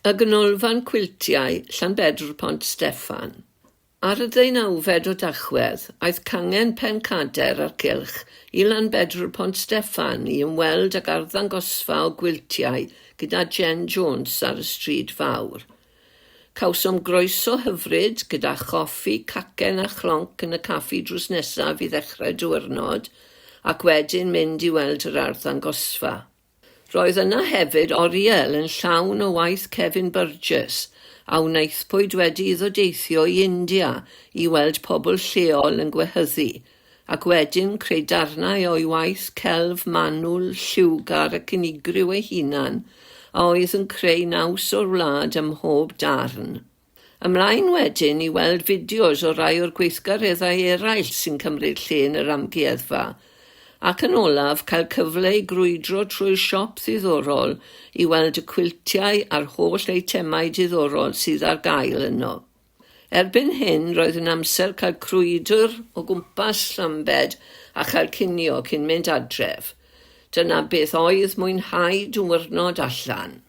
Y Ganolfan Cwiltiau, Llanbedr Pont Steffan. Ar y ddeunawfed o Dachwedd, aeth cangen Pencader a'r cylch i Lanbedr Pont Steffan i ymweld ag arddangosfa o gwiltiau gyda Jen Jones ar y stryd fawr. Cawsom groeso hyfryd gyda choffi, cacen a chlonc yn y caffi drws nesaf i ddechrau diwrnod ac wedyn mynd i weld yr arddangosfa. Roedd yna hefyd oriel yn llawn o waith Kevin Burgess a wnaethpwyd wedi iddo deithio i India i weld pobl lleol yn gwehyddu, ac wedyn creu darnau o'i waith celf manwl, lliwgar ac unigryw ei hunan a oedd yn creu naws o'r wlad ym mhob darn. Ymlaen wedyn i weld fideos o rai o'r gweithgareddau eraill sy'n cymryd lle yn yr amgueddfa, ac yn olaf cael cyfle i grwydro trwy'r siop ddiddorol i weld y cwiltiau a'r holl eitemau diddorol sydd ar gael yno. Erbyn hyn roedd yn amser cael crwydr o gwmpas Llambed a chael cinio cyn mynd adref. Dyna beth oedd mwynhau diwrnod allan.